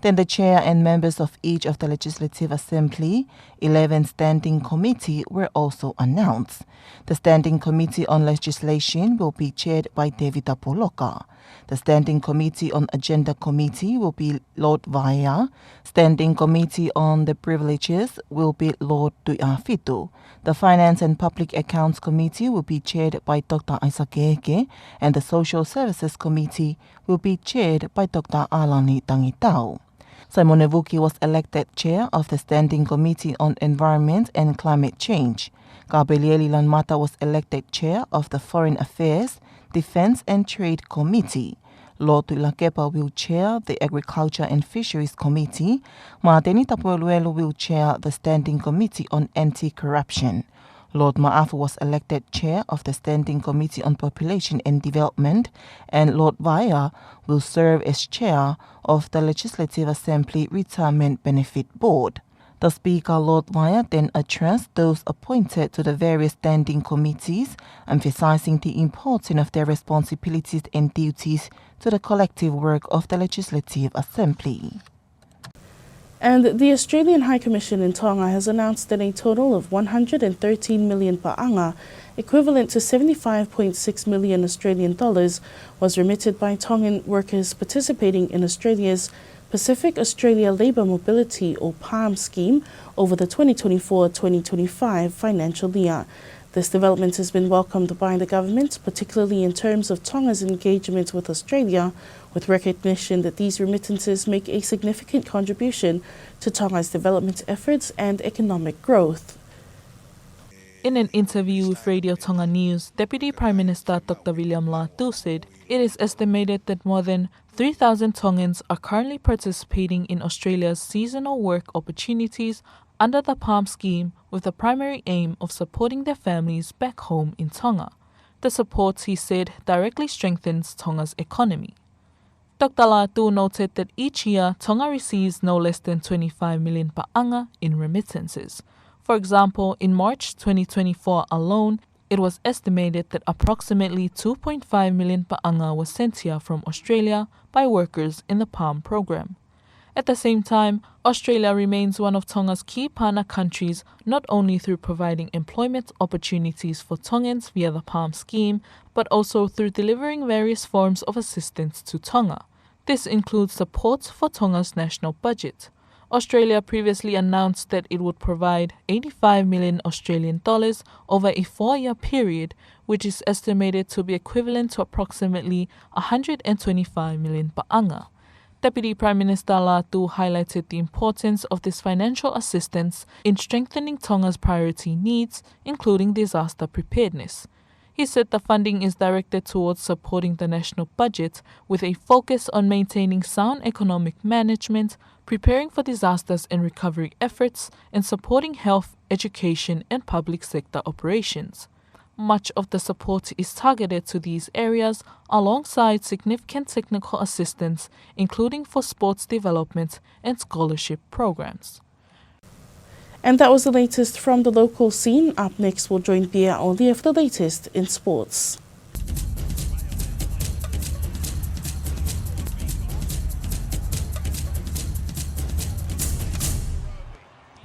Then the chair and members of each of the Legislative Assembly, eleven Standing Committee were also announced. The Standing Committee on Legislation will be chaired by Tevita Puloka. The Standing Committee on Agenda Committee will be Lord Vaea. Standing Committee on the Privileges will be Lord Tuʻiʻāfitu. The Finance and Public Accounts Committee will be chaired by Doctor Isaac Eke, and the Social Services Committee will be chaired by Doctor ʻAlani Tangitau. Simone Vuki was elected chair of the Standing Committee on Environment and Climate Change. Kapelieli Lanumata was elected chair of the Foreign Affairs, Defence and Trade Committee. Lord Tuʻilakepa will chair the Agriculture and Fisheries Committee. Māteni Tapueluelu will chair the Standing Committee on Anti-Corruption. Lord Maʻafu was elected chair of the Standing Committee on Population and Development, and Lord Vaea will serve as chair of the Legislative Assembly Retirement Benefit Board. The Speaker, Lord Vaea, then addressed those appointed to the various standing committees, emphasizing the importance of their responsibilities and duties to the collective work of the Legislative Assembly. And the Australian High Commission in Tonga has announced that a total of one hundred and thirteen million paʻanga, equivalent to seventy-five point six million Australian dollars, was remitted by Tongan workers participating in Australia's Pacific Australia Labour Mobility, or PALM scheme, over the twenty twenty-four twenty twenty-five financial year. This development has been welcomed by the government, particularly in terms of Tonga's engagement with Australia, with recognition that these remittances make a significant contribution to Tonga's development efforts and economic growth. In an interview with Radio Tonga News, Deputy Prime Minister Doctor Viliami Lātū said it is estimated that more than three thousand Tongans are currently participating in Australia's seasonal work opportunities under the PALM scheme, with the primary aim of supporting their families back home in Tonga. The support, he said, directly strengthens Tonga's economy. Doctor Lātū noted that each year Tonga receives no less than twenty-five million paʻanga in remittances. For example, in March twenty twenty-four alone, it was estimated that approximately two point five million paʻanga was sent here from Australia by workers in the PALM program. At the same time, Australia remains one of Tonga's key partner countries, not only through providing employment opportunities for Tongans via the PALM scheme, but also through delivering various forms of assistance to Tonga. This includes support for Tonga's national budget. Australia previously announced that it would provide eighty-five million Australian dollars over a four-year period, which is estimated to be equivalent to approximately a hundred and twenty-five million paʻanga. Deputy Prime Minister Lātū highlighted the importance of this financial assistance in strengthening Tonga's priority needs, including disaster preparedness. He said the funding is directed towards supporting the national budget, with a focus on maintaining sound economic management, preparing for disasters and recovery efforts, and supporting health, education, and public sector operations. Much of the support is targeted to these areas, alongside significant technical assistance, including for sports development and scholarship programs. And that was the latest from the local scene. Up next, we'll join Pia Olia for the latest in sports.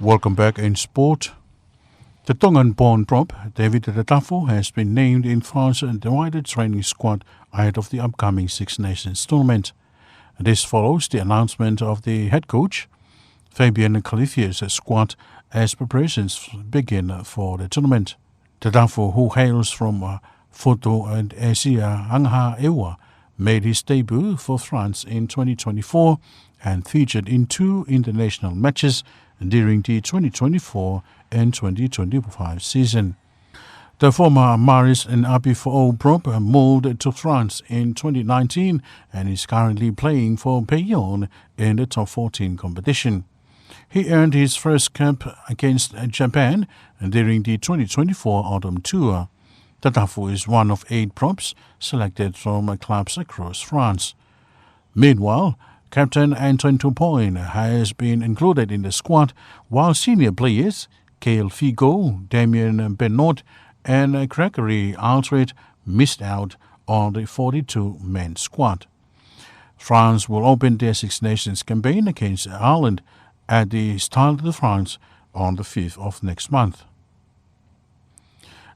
Welcome back in sport. The Tongan-born drop, Tevita Tatafu, has been named in France's divided training squad ahead of the upcoming Six Nations tournament. This follows the announcement of the head coach, Fabian Califia's squad as preparations begin for the tournament. Tatafu, who hails from uh, Foto and Asia Angaha Ewa, made his debut for France in twenty twenty-four and featured in two international matches during the twenty twenty-four and twenty twenty-five season. The former Maris and Api Fo'ou prop moved to France in twenty nineteen and is currently playing for Bayonne in the top fourteen competition. He earned his first cap against Japan during the twenty twenty-four autumn tour. Tatafu is one of eight props selected from clubs across France. Meanwhile, captain Antoine Dupont has been included in the squad, while senior players Gaël Figo, Damien Penaud, and Gregory Alldritt missed out on the forty-two-man squad. France will open their Six Nations campaign against Ireland at the Stade de France on the fifth of next month.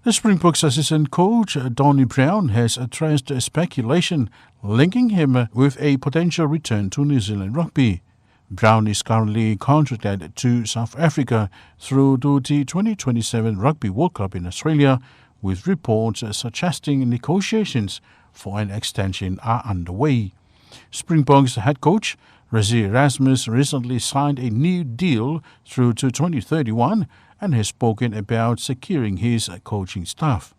The Springboks assistant coach, Donnie Brown, has addressed speculation linking him with a potential return to New Zealand rugby. Brown is currently contracted to South Africa through to the twenty twenty-seven Rugby World Cup in Australia, with reports suggesting negotiations for an extension are underway. Springboks head coach Rassie Erasmus recently signed a new deal through to twenty thirty-one and has spoken about securing his coaching staff.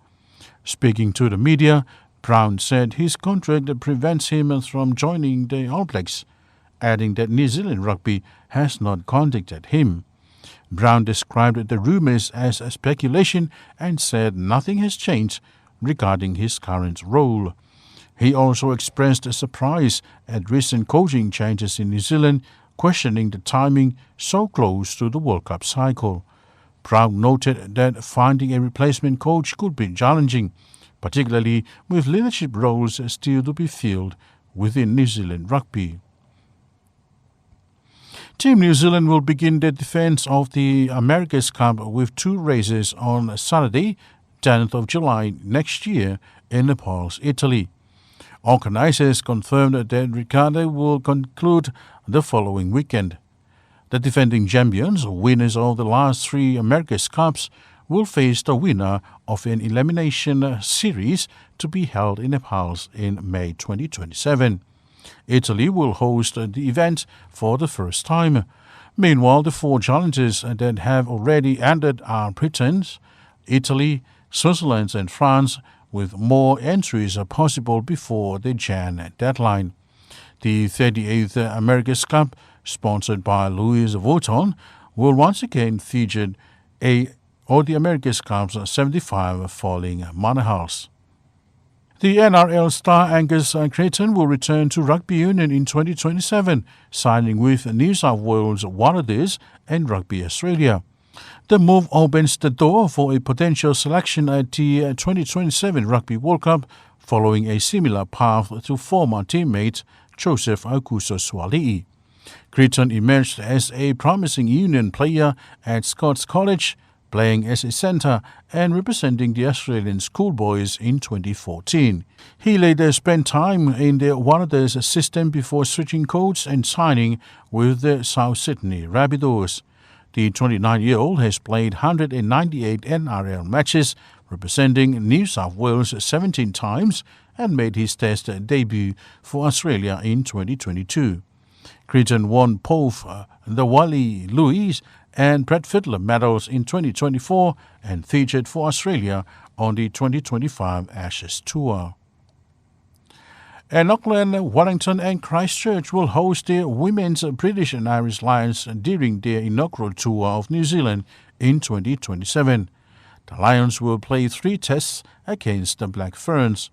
Speaking to the media, Brown said his contract prevents him from joining the All Blacks, adding that New Zealand Rugby has not contacted him. Brown described the rumors as a speculation and said nothing has changed regarding his current role. He also expressed a surprise at recent coaching changes in New Zealand, questioning the timing so close to the World Cup cycle. Brown noted that finding a replacement coach could be challenging, particularly with leadership roles still to be filled within New Zealand rugby. Team New Zealand will begin their defence of the America's Cup with two races on Saturday, tenth of July next year in Naples, Italy. Organisers confirmed that Regatta will conclude the following weekend. The defending champions, winners of the last three America's Cups, will face the winner of an elimination series to be held in Naples in May twenty twenty-seven. Italy will host the event for the first time. Meanwhile, the four challengers that have already entered are Britain, Italy, Switzerland and France, with more entries possible before the Jan deadline. The thirty-eighth America's Cup, sponsored by Louis Vuitton, will once again feature a or the America's Cup's seventy-five falling monohulls. The N R L star Angus Crichton will return to rugby union in twenty twenty-seven, signing with New South Wales Waratahs and Rugby Australia. The move opens the door for a potential selection at the twenty twenty-seven Rugby World Cup, following a similar path to former teammate Joseph Aukuso Suali'i. Crichton emerged as a promising union player at Scots College, playing as a centre and representing the Australian schoolboys in twenty fourteen. He later spent time in the Waratahs system before switching codes and signing with the South Sydney Rabbitohs. The twenty-nine-year-old has played one hundred ninety-eight N R L matches, representing New South Wales seventeen times, and made his Test debut for Australia in twenty twenty-two. Crichton won both uh, the Wally Lewis and Brad Fittler medals in twenty twenty-four and featured for Australia on the twenty twenty-five Ashes Tour. And Auckland, Wellington and Christchurch will host the Women's British and Irish Lions during their inaugural tour of New Zealand in twenty twenty-seven. The Lions will play three tests against the Black Ferns.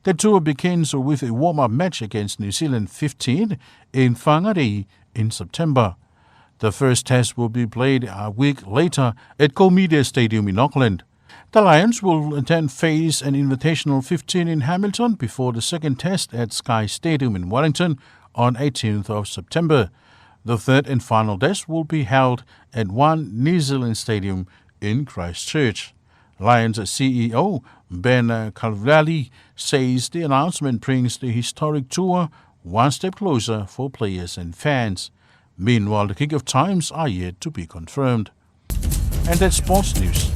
The tour begins with a warm-up match against New Zealand fifteen in Whangarei in September. The first test will be played a week later at Go Media Stadium in Auckland. The Lions will then face an invitational fifteen in Hamilton before the second test at Sky Stadium in Wellington on eighteenth of September. The third and final test will be held at One New Zealand Stadium in Christchurch. Lions C E O Ben Cavalelli says the announcement brings the historic tour one step closer for players and fans. Meanwhile, the kick-off times are yet to be confirmed. And that's sports news.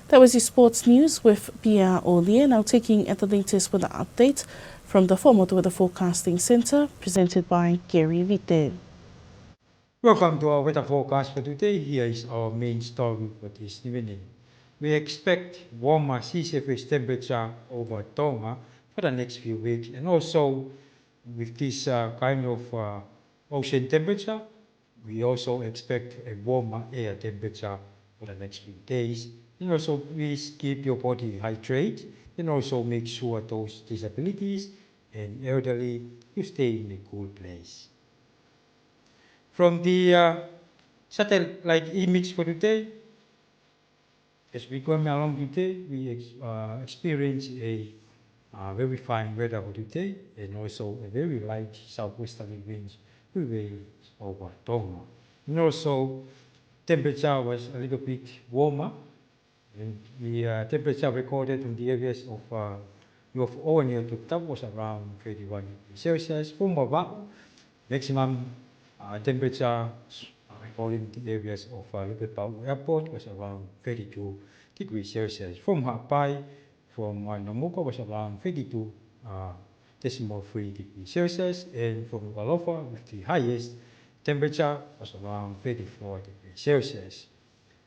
That was your sports news with Pia Olie. Now taking at the latest weather update from the Fuaʻamotu Weather Forecasting Centre, presented by Gary Vite. Welcome to our weather forecast for today. Here is our main story for this evening. We expect warmer sea surface temperature over Tonga for the next few weeks, and also with this, uh, kind of, uh, ocean temperature, we also expect a warmer air temperature for the next few days. And also, please keep your body hydrated, and also make sure those disabilities and elderly, you stay in a cool place. From the, uh, satellite image for today, as we go along today, we ex-, uh, experience a, uh, very fine weather for today, and also a very light southwesterly winds prevail over Tonga. And also, temperature was a little bit warmer, and the, uh, temperature recorded in the areas of, uh, Nuʻufoʻou and Niuatoputapu was around thirty-one degrees Celsius. From Vavaʻu, maximum, uh, temperature, uh, recorded in the areas of, uh, Lupepauʻu Airport was around thirty-two degrees Celsius. From Haʻapai, from, uh, Namuka was around thirty-two, uh, decimal three degrees Celsius, and from Nukuʻalofa, with the highest temperature was around thirty-four degrees Celsius.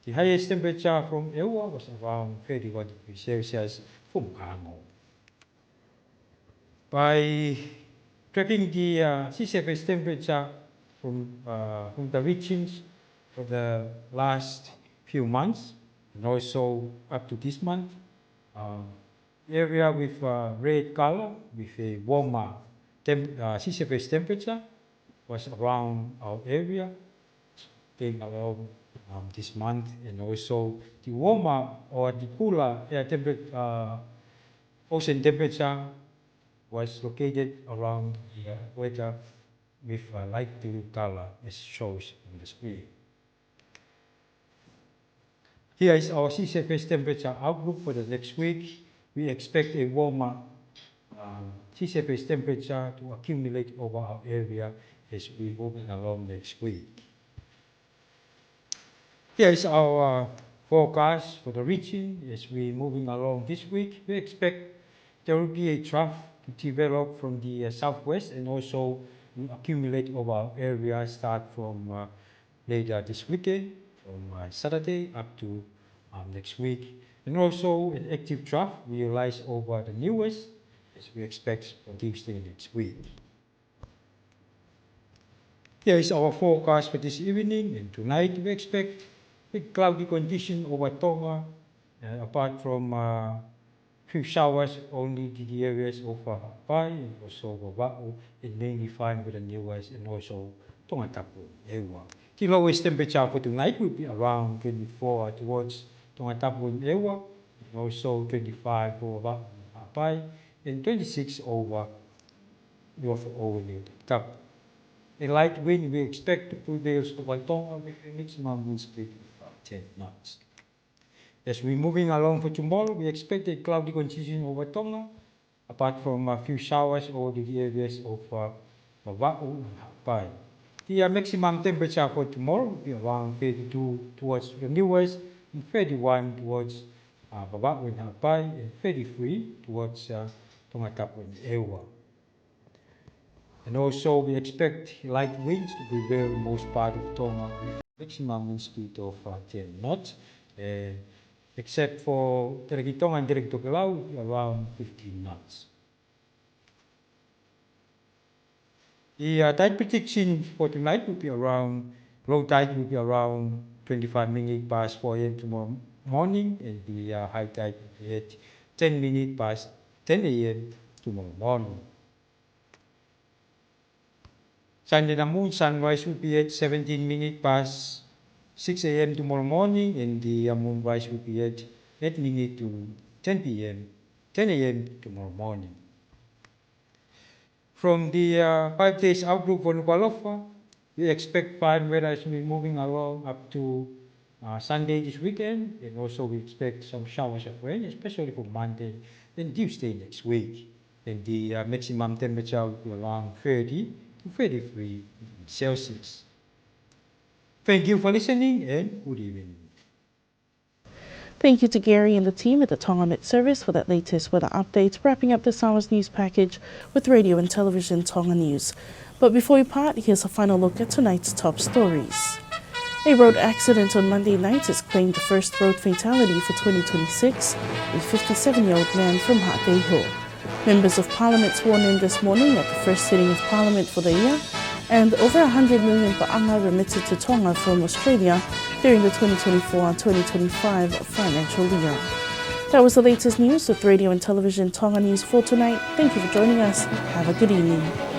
The highest temperature from ʻEua was around thirty-one degrees Celsius from Kahango. By tracking the, uh, sea surface temperature from, uh, from the regions for the last few months and also up to this month, uh, area with, uh, red color with a warmer temp-, uh, sea surface temperature was around our area, came along, um, this month, and also the warmer or the cooler air temper-, uh, ocean temperature was located around the equator with a light blue color as shows on the screen. Here is our sea surface temperature outlook for the next week. We expect a warmer, um, sea surface temperature to accumulate over our area as we move along next week. Here is our, uh, forecast for the region as we moving along this week. We expect there will be a trough to develop from the, uh, southwest, and also will accumulate over our area, start from, uh, later this weekend, from, uh, Saturday up to, um, next week. And also an active trough will rise over the Niuas as we expect for Tuesday next week. Here is our forecast for this evening and tonight. We expect a cloudy condition over Tonga, uh, apart from, uh, few showers only in the areas of, uh, Haʻapai and also Vavaʻu, and mainly fine with the Niuas and also Tongatapu and ʻEua. The lowest temperature for tonight will be around twenty-four towards Tongatapu and ʻEua, and also twenty-five for Vavaʻu and Haʻapai, and twenty-six over Nuʻufoʻou and Niuatoputapu. A light wind we expect to prevail over Tonga with a maximum wind speed of, uh, ten knots. As we moving along for tomorrow, we expect a cloudy condition over Tonga, apart from a few showers over the areas of, uh, Vavaʻu and Haʻapai. The, uh, maximum temperature for tomorrow will be around thirty-two towards the Niuas and thirty-one towards, uh, Vavaʻu and Haʻapai, and thirty-three towards, uh, Tongatapu and ʻEua. And also we expect light winds to prevail in most part of Tonga with maximum wind speed of, uh, ten knots, uh, except for Telekitonga and Telekitokelau, around fifteen knots. The, uh, tide prediction for tonight will be around, low tide will be around twenty-five minutes past four A M tomorrow morning, and the, uh, high tide will be at ten minutes past ten A M tomorrow morning. Sun and the moon, sunrise will be at seventeen minutes past six A M tomorrow morning, and the, uh, moonrise will be at eight minutes to ten P M, ten A M tomorrow morning. From the, uh, five days outlook for Nukuʻalofa, we expect fine weather as we moving along up to uh, Sunday this weekend, and also we expect some showers of rain, especially for Monday and Tuesday next week. And the, uh, maximum temperature will be around thirty to thirty-three Celsius. Thank you for listening and good evening. Thank you to Gary and the team at the Tonga Met Service for that latest weather update, wrapping up this hour's news package with Radio and Television Tonga News. But before we part, here's a final look at tonight's top stories. A road accident on Monday night has claimed the first road fatality for twenty twenty-six, a fifty-seven-year-old man from Haʻateiho. Members of Parliament sworn in this morning at the first sitting of Parliament for the year, and over a hundred million paʻanga remitted to Tonga from Australia during the twenty twenty-four twenty twenty-five financial year. That was the latest news with Radio and Television Tonga News for tonight. Thank you for joining us. Have a good evening.